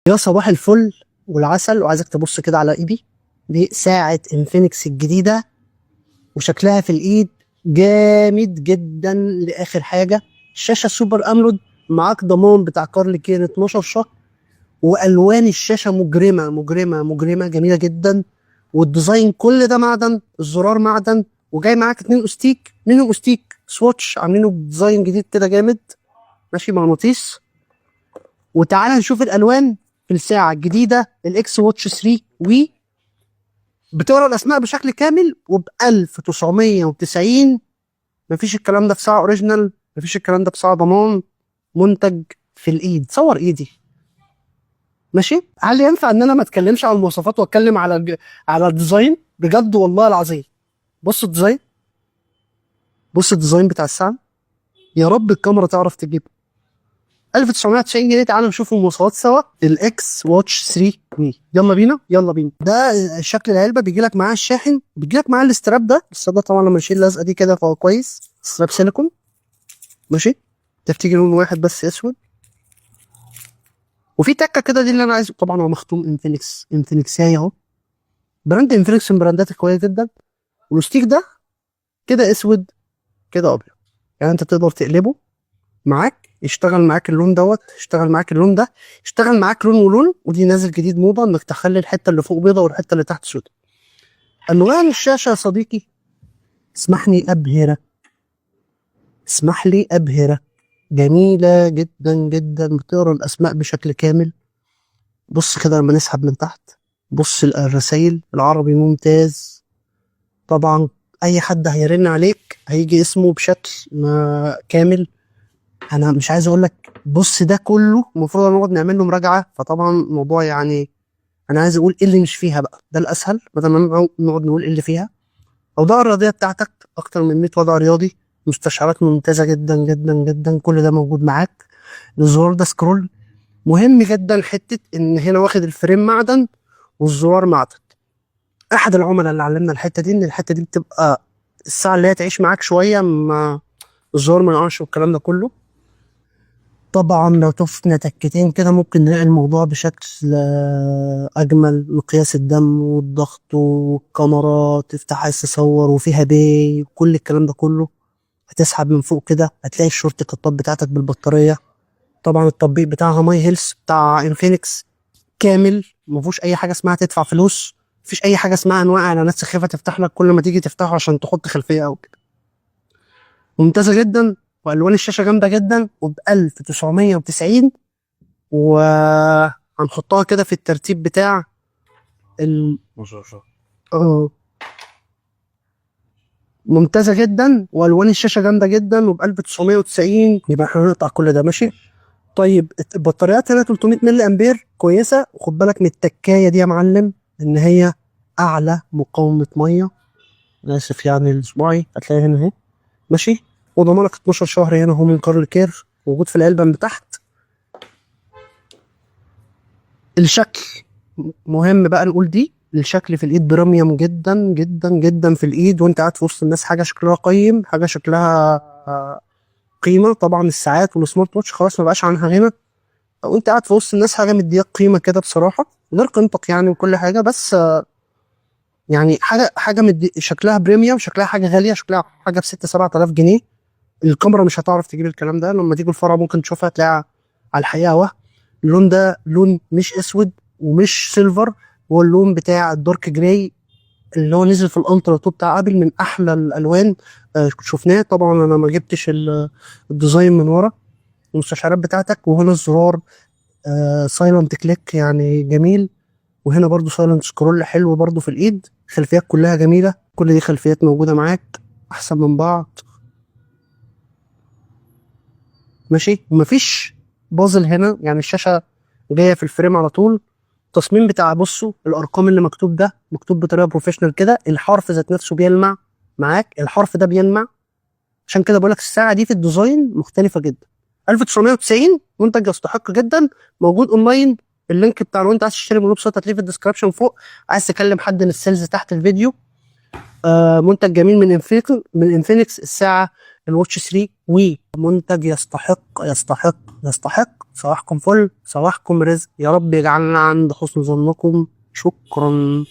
يا صباح الفل والعسل، وعايزك تبص كده على ايدي. دي ساعة انفينكس الجديدة وشكلها في الايد جامد جدا لاخر حاجة. الشاشة super AMOLED، معاك ضمان بتاع كارل كير 12 شهر، والوان الشاشة مجرمة مجرمة مجرمة، جميلة جدا. وال design كل ده معدن، الزرار معدن، وجاي معاك 2 استيك، منهم استيك Swatch عاملينه ب design جديد كده جامد، ماشي مغناطيس. وتعالى نشوف الالوان في الساعة الجديدة الاكس واتش 3 وي. بتقرا الاسماء بشكل كامل، وب 1990. مفيش الكلام ده في ساعة original، مفيش الكلام ده في ساعة ضمان، منتج في الايد. صور ايدي ماشي. هل ينفع ان انا ما اتكلمش على المواصفات واتكلم على ال design؟ بجد والله العظيم بص ال design، بص ال design بتاع الساعة، يا رب الكاميرا تعرف تجيبه. 1990 جنيه. تعالوا نشوف المواصفات سوا. الاكس واتش 3 وي، يلا بينا يلا بينا. ده شكل العلبة، بيجي لك معاه الشاحن، بيجي لك معاه ال strap ده. ال strap ده طبعا لما نشيل اللزقه دي كده فهو كويس، strap سيليكون ماشي. ده بتيجي لون واحد بس اسود، وفي تكه كده دي اللي انا عايزه. طبعا هو مختوم انفينكس، انفينكساي اهو، brand انفينكس من براندات القوية جدا. والاستيك ده كده اسود كده ابيض، يعني انت تقدر تقلبه معاك، يشتغل معاك اللون دوت، يشتغل معاك اللون ده، يشتغل معاك لون ولون. ودي نازل جديد موضة انك تخلي الحتة اللي فوق بيضة والحتة اللي تحت سودة. الوان الشاشة يا صديقي، اسمحني ابهرك، اسمح لي ابهرك، جميلة جدا جدا، بتقرا الاسماء بشكل كامل. بص كده لما نسحب من تحت، بص الرسائل العربي ممتاز. طبعا اي حد هيرن عليك هيجي اسمه بشكل ما كامل. انا مش عايز اقول لك، بص ده كله المفروض نقعد نعمل له مراجعه، فطبعا الموضوع يعني انا عايز اقول ايه اللي مش فيها بقى، ده الاسهل بدل ما نقعد نقول ايه اللي فيها. اوضاع الرياضية بتاعتك اكتر من 100 وضع رياضي، مستشعرات ممتازة جدا جدا جدا، كل ده موجود معاك. الزرار ده scroll مهم جدا، حتة ان هنا واخد ال frame معدن والزرار معدن. احد العملاء اللي علمنا الحتة دي ان الحتة دي بتبقى الساعة اللي هي تعيش معاك شوية، ما الزرار ما يقعش والكلام ده كله. طبعا لو شفنا تكتين كده ممكن نلاقي الموضوع بشكل اجمل. مقياس الدم والضغط والكاميرا تفتح عايز تصور، وفيها pay وكل الكلام ده كله. هتسحب من فوق كده هتلاقي ال shortcut ات بتاعتك بالبطاريه. طبعا التطبيق بتاعها My Health بتاع انفينكس كامل، ما فيهوش اي حاجة اسمها تدفع فلوس، مفيش اي حاجة اسمها انواع اعلانات سخيفة تفتح لك كل ما تيجي تفتحه عشان تحط خلفية او كده. ممتازة جدا، والوان الشاشة جامدة جدا، وب 1990. وهنحطها كده في الترتيب بتاع ال ممتازة جدا، والوان الشاشة جامدة جدا، وب 1990. يبقى احنا هنقطع كل ده ماشي. طيب البطاريات هنا 300 ملي امبير كويسة. وخد بالك من التكايه دي يا معلم، ان هي اعلى مقاومة مية، انا اسف يعني الاسبوعي هتلاقيها هنا اهي ماشي. وضمانك 12 شهر هنا اهو من كارل كير، موجود في العلبة من تحت. الشكل مهم بقى نقول دي، الشكل في الايد premium جدا جدا جدا في الايد، وانت قاعد في وسط الناس حاجة شكلها قيم، حاجة شكلها قيمة. طبعا الساعات وال smart watch خلاص ما بقاش عنها غنى، وانت قاعد في وسط الناس حاجة مدياك قيمة كده بصراحة، غير قيمتك يعني وكل حاجة، بس يعني حاجة مدي شكلها premium، شكلها حاجة غالية، شكلها حاجة بستة سبعة آلاف جنيه. الكاميرا مش هتعرف تجيب الكلام ده، لما تيجي الفرع ممكن تشوفها تلاقيها على الحقيقة وهم. اللون ده لون مش اسود ومش silver، هو اللون بتاع ال dark gray اللي هو نزل في ال Ultra 2 بتاع ابل، من احلى الالوان شفناه. طبعا انا ما جبتش ال design من ورا المستشعرات بتاعتك. وهنا الزرار silent click يعني جميل، وهنا برضو silent scroll حلو برضو في الايد. خلفيات كلها جميلة، كل دي خلفيات موجودة معاك احسن من بعض ماشي. ومفيش bezel هنا، يعني الشاشة جاية في ال frame على طول. التصميم بتاع بصوا الارقام اللي مكتوب ده مكتوب بطريقة professional كده، الحرف ذات نفسه بيلمع معاك، الحرف ده بيلمع. عشان كده بقولك الساعة دي في ال design مختلفة جدا. 1990 منتج يستحق جدا، موجود online. ال link بتاع لو انت عايز تشتري من ال website هتلاقيه في ال description فوق، عايز تكلم حد من ال sales تحت الفيديو. منتج جميل من انفينكس، الساعة ال Watch 3، ومنتج يستحق يستحق يستحق. صباحكم فل، صباحكم رزق، يا رب يجعلنا عند حسن ظنكم. شكرا.